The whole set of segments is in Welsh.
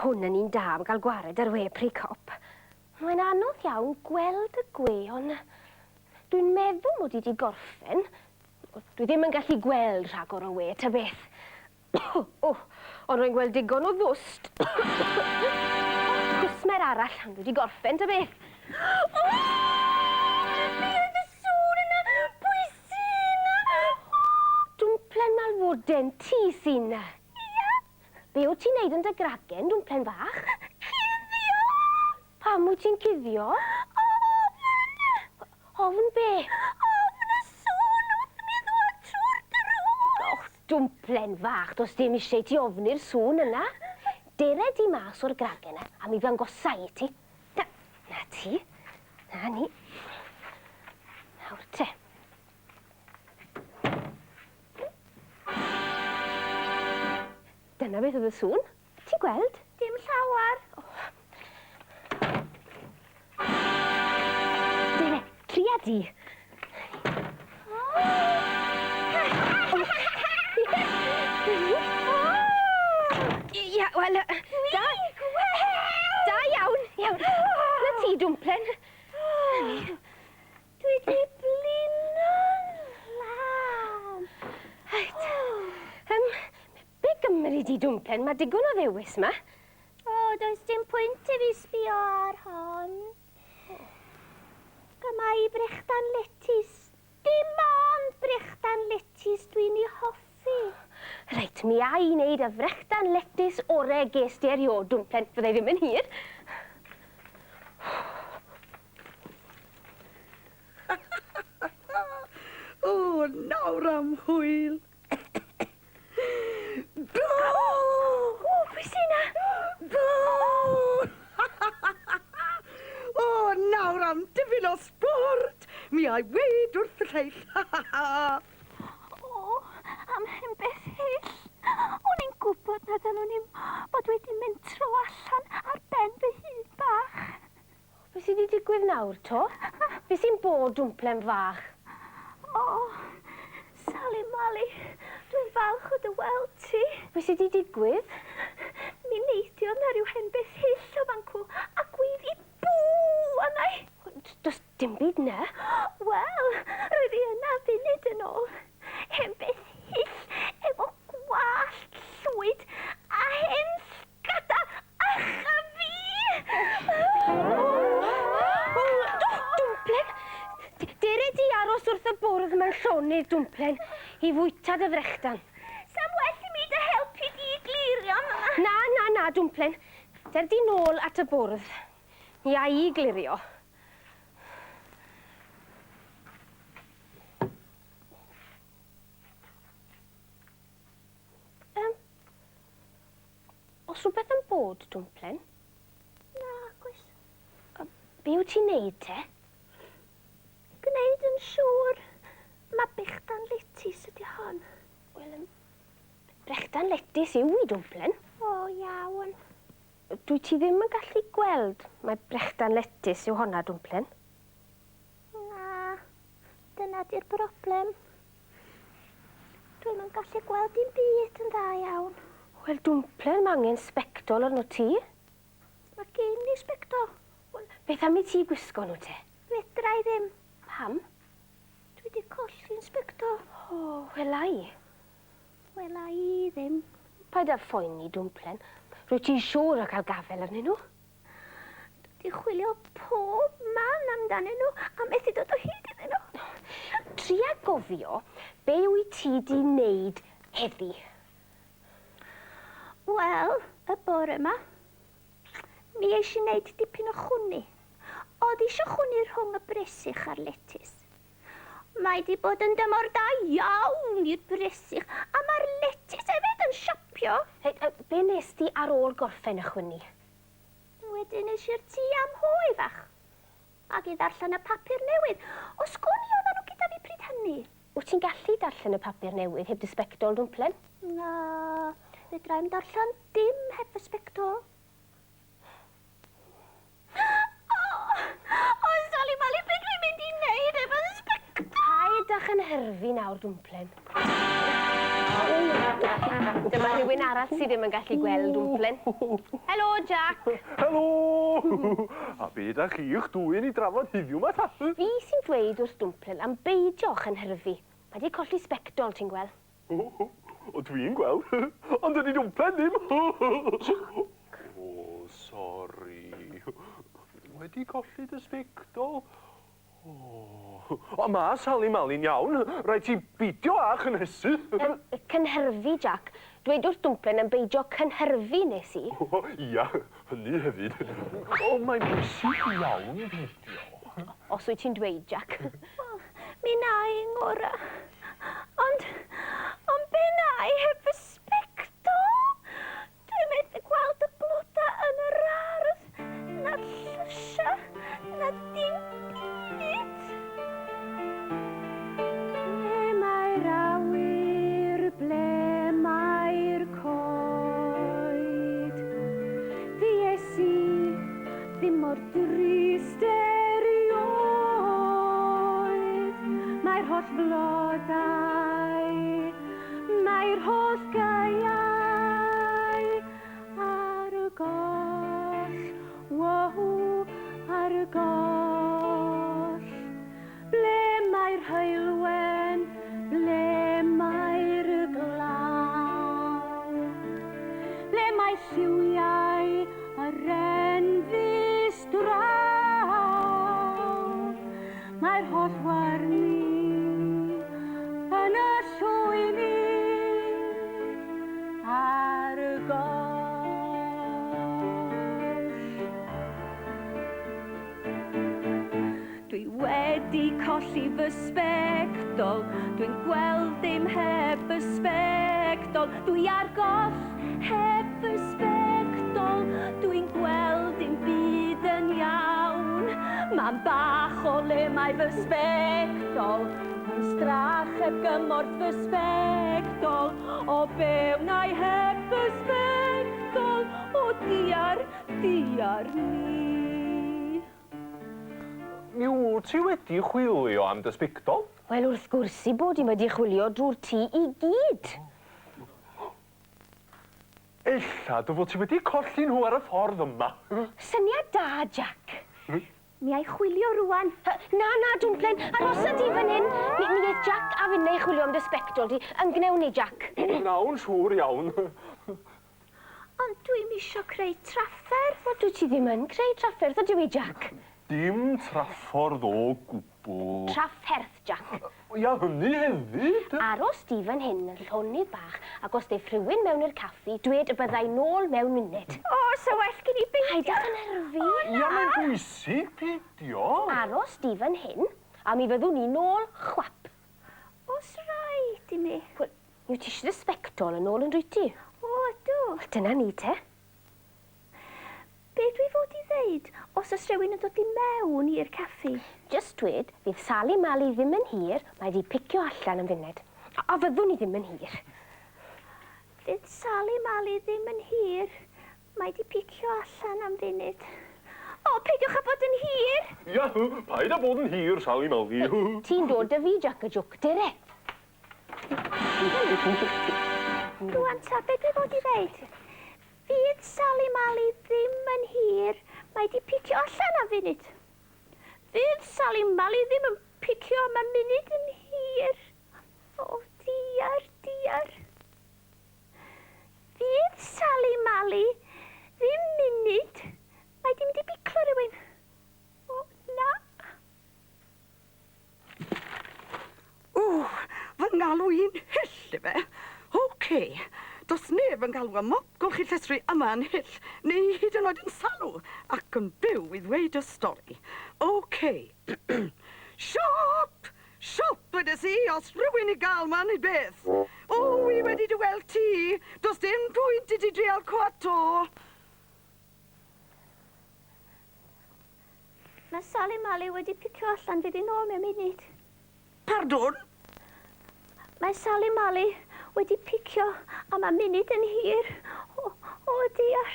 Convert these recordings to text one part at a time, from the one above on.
hwn yn un da am gael gwared ar we pry cop. Mae'n anodd iawn gweld y gwe, ond dwi'n meddwl mod i 'di gorffen. Dwi ddim yn gallu gweld rhagor o we, ta beth. O, ond rwy'n gweld digon o ddwst. Cwsmer arall, ond dwi 'di gorffen, ta beth. O! Be oedd y sŵn yna? Pwy sy 'na? Dwmplen malwoden, ti sy 'na? Ia. Be wyt ti'n neud yn dy gragen, dwmplen fach? Cuddio! Pam wyt ti'n cuddio? Ofn! Ofn be? Ofn y sŵn wrth mi ddwad trwy'r drws! Och, dwmplen fach, does dim eisiau ti ofni'r sŵn yna. Dere di mas o'r gragen 'na, a mi ddangosai i ti. Na, na ti. Na ni. Nawr te. Dyna beth oedd y sŵn. Ti'n gweld? Dim llawer. Oh. Dere, tria di. Ia, wel, da... Da iawn, iawn. Na ti, dwmplen. Dwi 'di blino'n lân. Reit. Yym, be gymri di dwmplen? Mae digon o ddewis 'ma. O, does dim pwynt i fi sbio ar hon. Gyma i brechdan letys. Dim ond brechdan letys dwi'n ei hoffi. Reit, mi a i wneud y frechdan letys ore ges di eriôd, dwmplen. Fydda i ddim yn hir. O, nawr am hwyl. Bŵ! O, pwy sy 'na? Bŵ! O, nawr am dipyn o sbort! Mi a i weud wrth y lleill. O, am hen beth hyll! O'n i'n gwybod na ddylwn i'm bod wedi mentro allan ar ben fy hun bach. Be sy 'di digwydd nawr 'to? Be sy'n bod, dwmplen fach? O, Sali Mali, dwi'n falch o dy weld ti. Be sy 'di digwydd? Mi neidiodd 'na ryw hen beth hyll o fancw a gweiddi bŵ arna i. Does dim byd 'na. Wel, roedd hi yna funud yn ôl. Hen beth hyll efo gwallt llwyd a hen Gada ach a fi! Dwmplen! Dere di aros wrth y bwrdd mewn llonydd, Dwmplen, i fwyta dy frechdan. Sam well i mi dy helpu di i glirio yma. Na, na, na, Dwmplen. Der di nôl at y bwrdd. Mi a i glirio. Yym, Os rhywbeth yn bod, Dwmplen? Nag oes. Be wyt ti'n neud te? Gwneud yn siŵr ma bechdan letys ydi hon. Wel, yym, brechdan letys yw i, Dwmplen. O, iawn. Dwyt ti ddim yn gallu gweld mai brechdan letys yw honna, Dwmplen? Na, dyna di'r broblem. Dwi'm yn gallu gweld dim byd yn dda iawn. Wel, dwmplen, mae angen sbectol arno ti. Mae gen i sbectol. Wel, beth am i ti gwisgo nhw te? Fedra i ddim. Pam? Dwi 'di colli'n sbectol. O, wela i. Wela i ddim. Paid â phoeni, dwmplen. Rwyt ti'n siŵr o gael gafael arnyn nhw. Dwi 'di chwilio pob man amdanyn nhw a methu dod o hyd iddyn nhw. Tria gofio be wyt ti 'di neud heddi. Wel, y bore 'ma, mi es i neud dipyn o chwnu. O'dd isio chwnu rhwng y bresych a'r letys. Mae 'di bod yn dymor da iawn i'r bresych a ma'r letys hefyd yn siapio. Reit, be nes di ar ôl gorffen y chwnu? Wedyn es i'r tŷ am hoe fach, ac i ddarllen y papur newydd. Os gwn i oeddan nhw gyda fi pryd hynny. Wyt ti'n gallu darllen y papur newydd heb dy sbectol, Dwmplen? Na, fedra i'm darllen dim heb fy sbectol. O, o, Sali Mali, be dwi'n mynd i wneud efo fy sbectol? Paid â chynhyrfu nawr, Dwmplen. Dyma rhywun arall sydd ddim yn gallu gweld Dwmplen. Helo, Jack. Helo! A be da chi i'ch dwyn i drafod heddiw ma ta? Fi sy'n dweud wrth Dwmplen am beidio chynhyrfu. Mae di colli sbectol, ti'n gweld. O, dwi'n gweld. Ond dydy Dwmplen ddim. O, sori. Wedi colli dy sbectol. O, o ma Sali Mali'n iawn. Rhaid ti beidio â chynhesu. Cynhyrfu, Jack. Dweud wrth Dwmplen am beidio cynhyrfu nes i. O, ia, hynny hefyd. O, mae'n bwysig iawn beidio. Os wyt ti'n dweud, Jack. Wel, mi na i ngora. Ond, ond be na i heb fy sbectol? Dwi'n methu gweld y bloda yn yr ardd, na'r llysia, na dim byd. Ble mae'r awyr, ble mae'r coed? Fues i ddim mor drist erioed. Mae'r holl flodau, mae'r holl gaeau ar y goll, wow, ar y goll. Ble mae'r heulwen, ble mae'r glaw? Ble mae lliwiau yr enfys draw? Mae'r holl warni yn y llwyni ar y goll. Dwi wedi colli fy sbectol, dwi'n gweld dim heb fy sbectol. Dwi ar goll heb fy sbectol, dwi'n gweld dim byd yn iawn. Mae'n bach o le mae fy sbectol, mae'n strach heb gymorth fy sbectol. O be wna i heb fy sbectol, o diar, diar mi. Mi wyt ti wedi chwilio am dy sbectol? Wel, wrth gwrs i bod i wedi chwilio drwy'r tŷ i gyd. Ella dy fod ti wedi colli nhw ar y ffordd yma. Syniad da, Jack. Mi ai chwilio rwan. Na, na, Dwmplen, arosa di fan hyn. Mi eith Jack a finne i chwilio am dy sbectol di. Yn gnewn ni, Jack. Gnawn siŵr iawn. Ond dwi'm isio creu trafferth. Wel, dwyt ti ddim yn creu trafferth, ydw i, Jack? Dim traffordd o gwbl. Trafferth, Jack. Ia, hynny hefyd. Aros di fan hyn yn llonydd bach, ac os deiff rhywun mewn i'r caffi, dwed y byddai nôl mewn munud. O, so well gen i beidio. Paid â chynhyrfu. O, na. Ia, mae'n bwysig peidio. Aros di fan hyn, a mi fyddwn ni nôl chwap. Os rhaid i mi. Wel, mi wyt ti eisiau dy sbectol yn ôl yn dwyt ti? O, ydw. Wel, dyna ni te. Be dwi fod i ddeud os oes rhywun yn dod i mewn i'r caffi? Jyst dwed, fydd Sali Mali ddim yn hir, mae di picio allan am funud. A fyddwn ni ddim yn hir. Fydd Sali Mali ddim yn hir, mae di picio allan am funud. O, peidiwch â bod yn hir! Ia, paid â bod yn hir, Sali Mali. Ti'n dod â fi, Jac y Jwc, dere. Rwan ta, be dwi fod i ddeud? Fydd Sali Mali ddim yn hir, mae di picio allan am funud. Fydd Sali Mali ddim yn picio am y munud yn hir. O, diar, diar. Fydd Sali Mali ddim munud, mae di mynd i biclo rhywun. O, na. O, fy ngalw i'n hyll, ife. Oce, does neb yn galw am mop golchi llestri yma yn hyll, neu hyd yn oed yn salw, ac yn byw i ddweud y stori. Oce. Siop! Siop, wedes i, os rhywun i gael ma neu beth. O, wi wedi dy weld ti. Does dim pwynt i ti drial cwato. Mae Sali Mali wedi picio allan, fydd hi'n ôl mewn munud. Pardwn? Mae Sali Mali wedi picio a mae munud yn hir. O, o diar.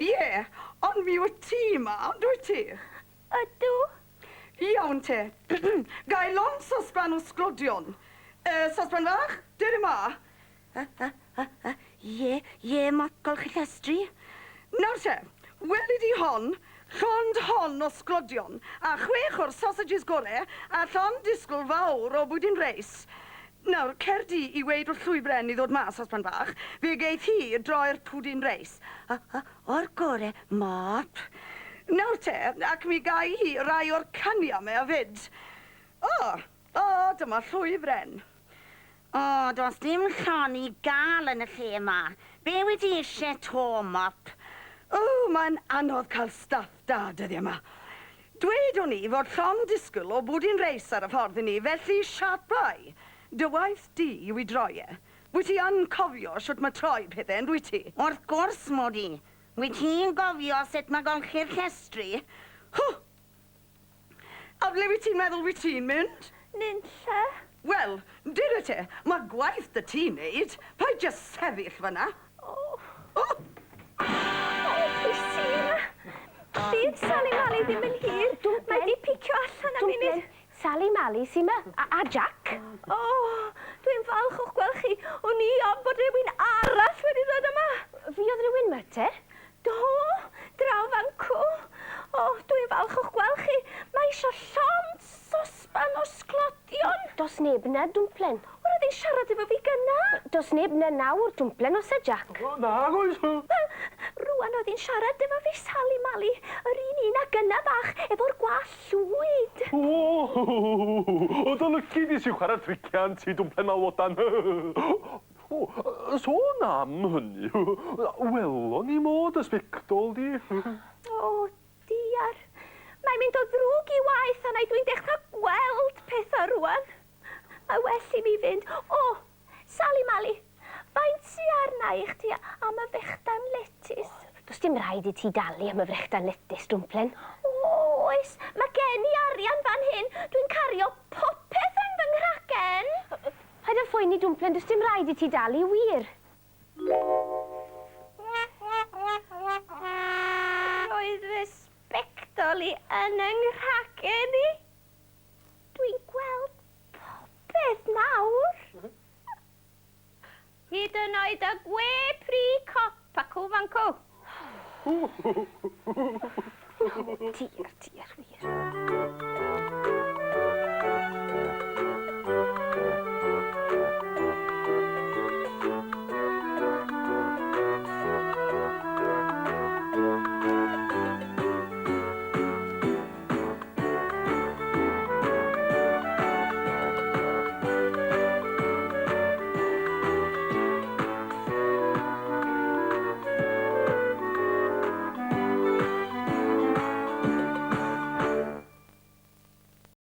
Ie, ond mi wyt ti yma, ond wyt ti? Ydw. Iawn te. Gai lond sosban o sglodion. Sosban fach, dere ma. Ie, ie, mop golchi llestri. Nawr te, weli di hon, llond hon o sglodion, a chwech o'r sausages gore, a llond disgwyl fawr o bwdin reis. Nawr, cer di i weud wrth Llwybren i ddod mas sosban fach, fe geith hi droi'r pwdin reis. O'r gore, mop. Nawr te, ac mi gai hi rai o'r cania 'me hefyd. O, o, dyma Llwybren. O, does dim llon i gael yn y lle yma. Be wyt ti eisiau 'to, mop? O, mae'n anodd cael staff da dyddiau yma. Dweud o'n i fod llond disgwyl o bwdin reis ar y ffordd i ni, felly siarpau. Dy waith di yw i droi e. Wyt ti yn cofio shwt mae troi pethau, yn dwyt ti? Wrth gwrs mod i. Wyt ti'n gofio sut mae golchi'r llestri? Hw! A ble wyt ti'n meddwl wyt ti'n mynd? Nunlle. Wel, dyna te, mae gwaith 'da ti wneud. Paid jyst sefyll fan'na. O. O! O, pwy sy 'na? Fydd Sali Mali ddim yn hir. Mae 'di picio allan am munud. Sali Mali sy 'ma, a, a Jack. O, dwi'n falch o'ch gweld chi. O'n i ofn bod rhywun arall wedi dod yma. Fi oedd rhywun 'ma te. Do, draw fancw. O, dwi'n falch o'ch gweld chi. Mae isio llond sosban o sglodion. Does neb 'na, Dwmplen. Wel, oedd hi'n siarad efo fi gynna. Does neb 'na nawr, Dwmplen, oes e, Jack? O, nag oes. Wel, rwan oedd hi'n siarad efo fi, Sali Mali, yr un un â gynna bach, efo'r gwallt llwyd. O, o, dy lyci di sy'n chwarae'r triciau yn ti, Dwmplen Malwodan. O, sôn am hynny, welon ni mod y sbectol di. O, diar. Mae'n mynd o ddrwg i waeth arna i. Dwi'n dechrau gweld pethau rwan. Mae well i mi fynd. O, Sali Mali, faint sy arna i chdi am y fechdan letys? Does dim rhaid i ti dalu am y frechdan letys, Dwmplen. Oes, mae gen i arian fan hyn. Dwi'n cario popeth yn fy nghragen. Paid â phoeni, Dwmplen, does dim rhaid i ti dalu, wir. Roedd fy sbectol i yn 'y nghragen i. Dwi'n gweld popeth nawr. Hyd yn oed y gwe pry cop acw fancw. Diar, diar, wir.